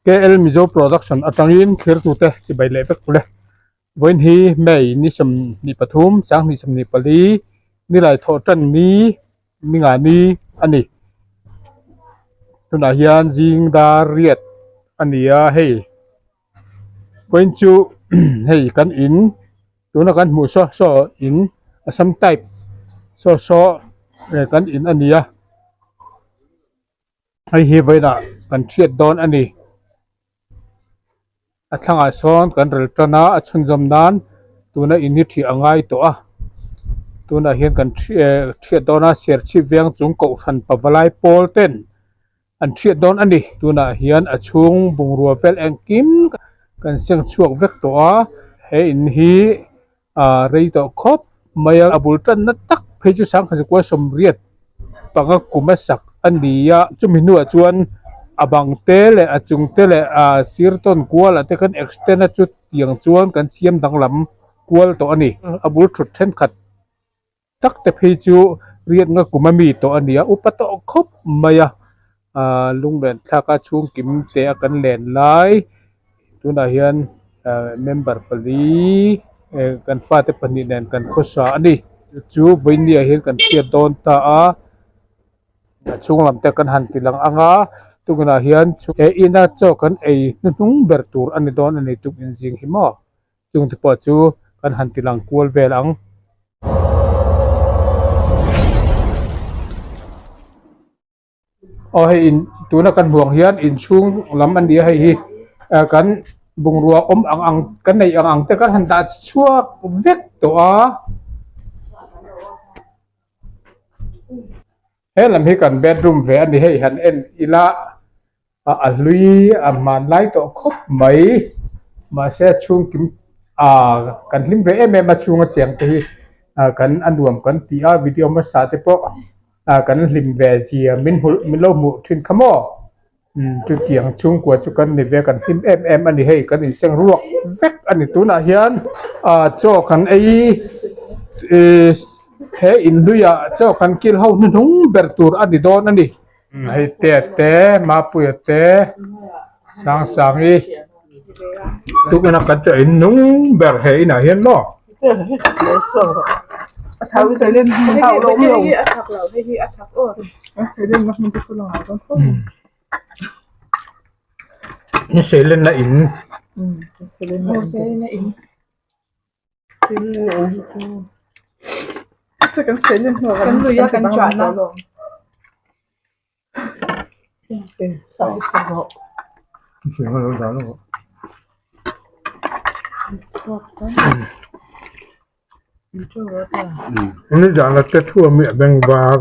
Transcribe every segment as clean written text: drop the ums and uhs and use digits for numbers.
KL Mizo Production atangin thirtute chibai leh vek ule. Vawiin hi May ni 23, 2024 nilai thawh tan ni ni nga ni a ni. Tunah hian zing dar riat a ni a hei vawiin chu hei kan in tuna kan hmuh saw saw in Assam type saw saw kan in a ni a. Hei hi vawiinah kan hriat dawn a ni. A thlangah sawn kan rel tan a, a chhunzawm nan tuna in hi ṭhiah a ngai tawh a. Tunah hian kan ṭhiat dawn a, Serchhip veng chung kohhran pavalai pawl ten an ṭhiat dawn a ni. Tunah hian a chhung bungrua vel engkim kan seng chhuak vek tawh a, he in hi Aa rei tawh khawp mai a, a bul tanna tak phei chu sangkhat zakua sawmriat panga kum a sak a ni a, chumi hnuah chuan a bang te leh a chung te leh aa sir tawn kual ah te khan extend a chu tiang chuan kan siam danglam kual tawh a ni. A bul thut thenkhat tak te phei chu riatna kum a mi tawh a ni a, upa tawh khawp mai a, aa lunglen thlak a chhungkim te a kan len lai tunah hian ah member pali eh kan fate pahnih nen kan khawsa a ni chu vawinia hian kan hriat dawn ta a a chhung lam te kan han ti lang ang a tunah hian he ina chaw kan ei hnuhnung ber tur a ni dawn a ni tuk inzing hi maw. Chung te pawh chu kan han ti lang kual vel ang. Aw hei in tuna kan hmuh ang hian inchhung lam a ni a hei hi kan bungrua awm ang ang kan neih ang ang te kan han dah chhuak vek tawh a. He lam hi kan bedroom ve a ni hei han en ila. A hlui a hmanlai tawh khawp mai mahse a chhungkim ah kan hlim ve em em a chhunga cheng te hi ah kan a nuam kan ti a video hmasa te pawh ah kan hlim ve zia min hmu min lo hmuh thin kha maw umm chutiang chhungkua chu kan ni ve kan hlim em em a ni hei kan inseng ruak vek a ni tunah hian ah chaw kan ei ihh he inhluiah chaw kan kil ho hnuhnung ber tur a ni dawn a ni. Hei te te Mapuia te Sangsangi tukina kan chaw in nung ber he inah hian maw. Ni seilenna in. Nizan te thu ami a beng var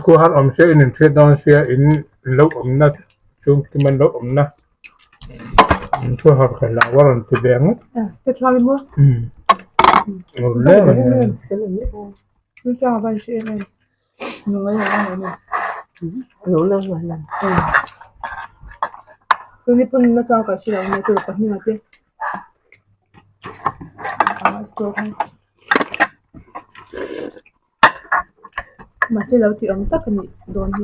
khua han awm se in inhriat dawn sia in lo awmna chhungkim an lo awmna. Thu har kha lah war an ti ve ngawt. Ka tha maw? Le Ni chang ban shi em em. Nungai la na ni. Tu ni pun na chang ka shi lo ne tu pa hminga te. Mahse lo tih awm tak a nih dawn hi.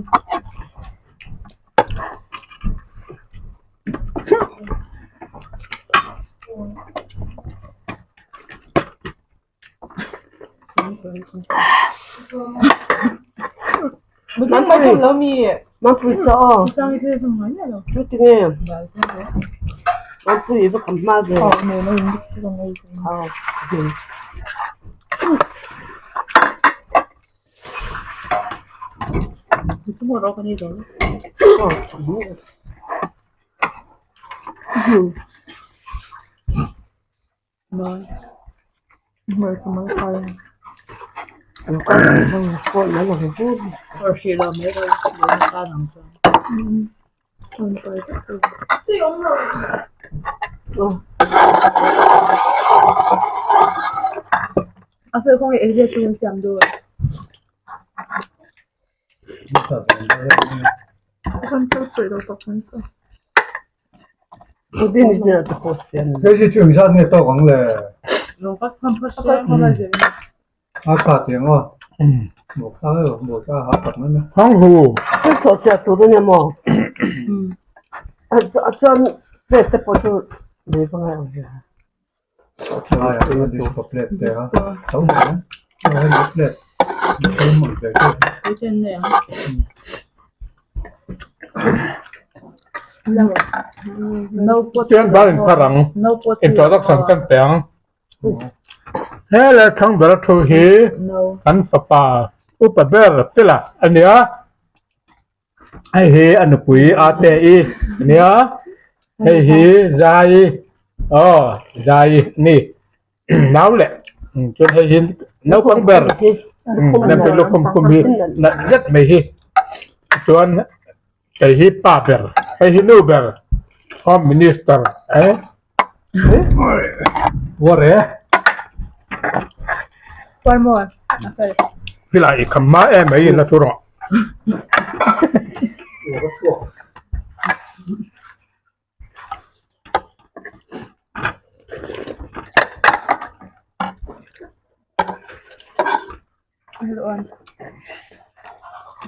Thang hu. A chuan plate te pawh chu lei va ngai ang hian. Chuan bar inphar ang introduction kan pe ang. He leh thlang ber thu hi kan fapa upa ber Fela a ni a. Hei hi a nupui Ate i a nia hei hi Zai aw Zai a ni nau leh chuan hei hi naupang ber Lampi lukhum khum hi nalh zet mai hi chuan hei hi pa ber hei hi nu ber home minister eh Uar e. Uar maw? Vilai i kham hma em mai in la thu rawh.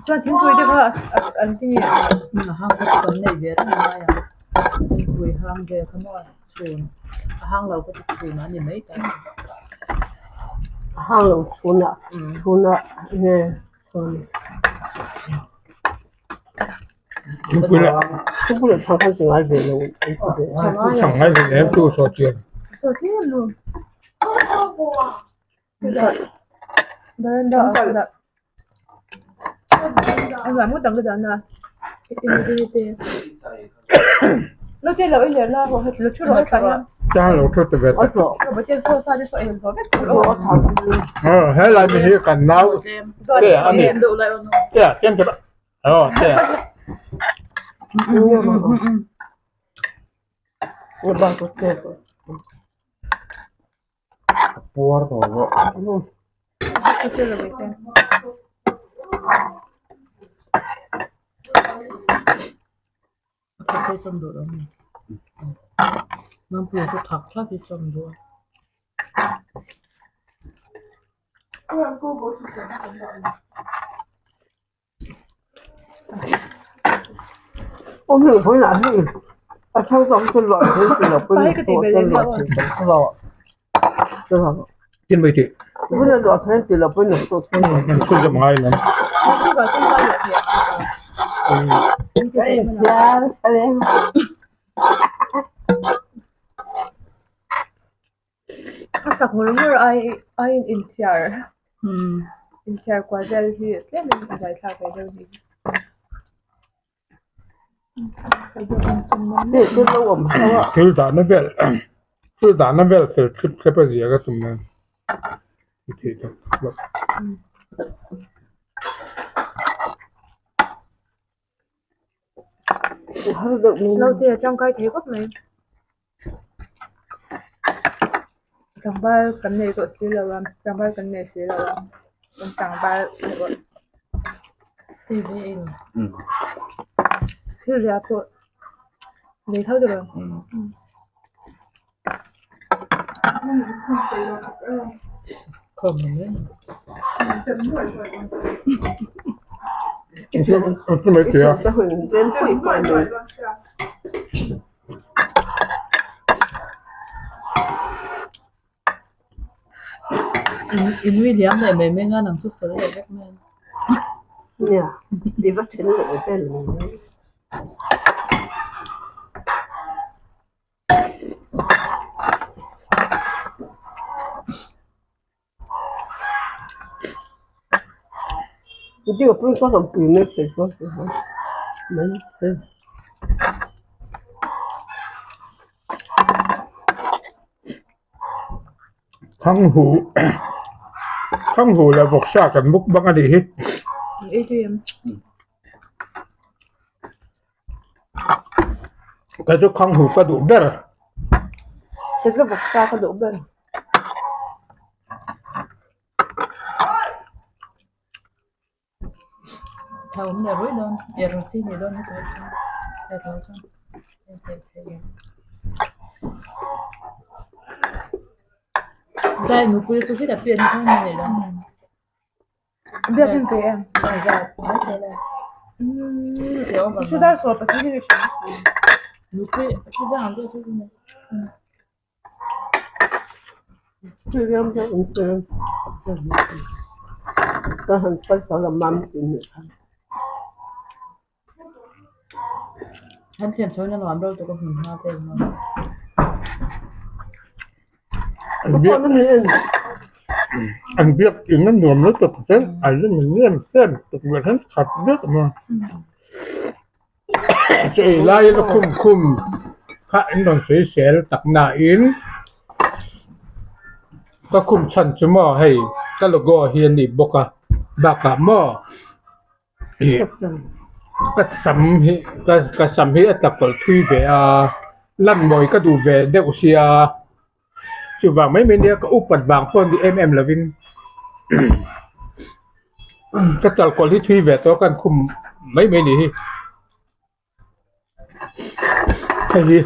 Chuan thingpui te kha an ti nge? A hang kha chu kan nei ve reng mai a, thingpui hang vel kha maw chhun a hang lo kha chu chhun a ni mai ta. A hang lo chhun a chhun a nge chhun. Thingpui leh Thingpui leh chhang khan chi ngai ve lo an ti ve. Chhang ngai ve em chu saw chian. Saw chian lo. Chang lo thu ti ve teh. Aw helai mi hi kan nau te a ni te a chen chu aw te a puar tawh bawk. Tin mai tih. An chhun zawm ngai lo. A sak ngur ngur ai aiin inthiar inthiar kual vel hi tlemin a buaithlak ve deuh ni. Thil dahna vel thil dahna vel fel thlip thlep a zia ka tum nan i theih tak tak. Naute a tangkai thei khawp mai. Tlangval kan nei tawh si lo a tlangval kan nei si lo a kan tlangval erawh thil riah pawh nei tho tawh lo. I nui liam leh mai mai nga nang chu fel leh vek mai a. Nia, i va then leh vel mai mai. Thanghu Thanghu leh vawksa kan mukbang a nih hi. Kei chu Khanghu ka duh ber. Kei chu vawksa ka duh ber. Tha awm leh ruih dawn er chi ni dawn hetah chuan hetah chuan Zai nupui chu heta pian khan a nei lo. Biak in pe em? Zai mai thei lai. An thian chho in a nuam reuh tuk a hmun hma vel maw. An biak in a nuam lutuk te a la ni em em tukverh hian khat vek a maw. Chaw ei laiin a khum khum kha an rawn sawi sel tak nain ka khum chhan chu maw hei ka logo hi a ni bawk a bakah maw ih ka sam hi ka sam hi a tla kawlh thui ve a lan mawi ka duh ve deuh sia chuvang mai mai nia ka upat vang pawh ni em em lovin ka chalkawlh hi thui ve tawh a ka an khum mai mai ni hi hei hi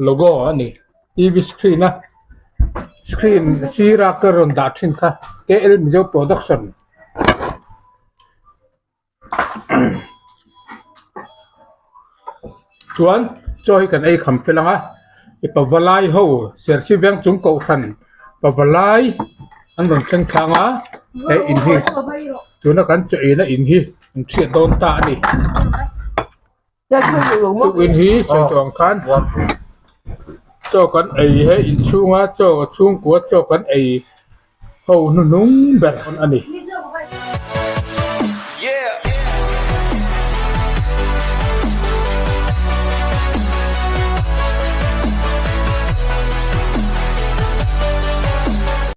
logo a ni T_V screen a screen sira ka rawn dah thin kha K_L Mizo production. Chuan chaw hi kan ei kham fel ang a i pavalai ho Serchhip veng chung kohhran pavalai an rawn thleng thlang a he in hi tuna kan chaw eina in hi an hriat dawn ta a ni tukin hi sawi tawh ang khan chaw kan ei he inchhunga chaw chhungkua chaw kan ei ho hnuhnung ber a ni.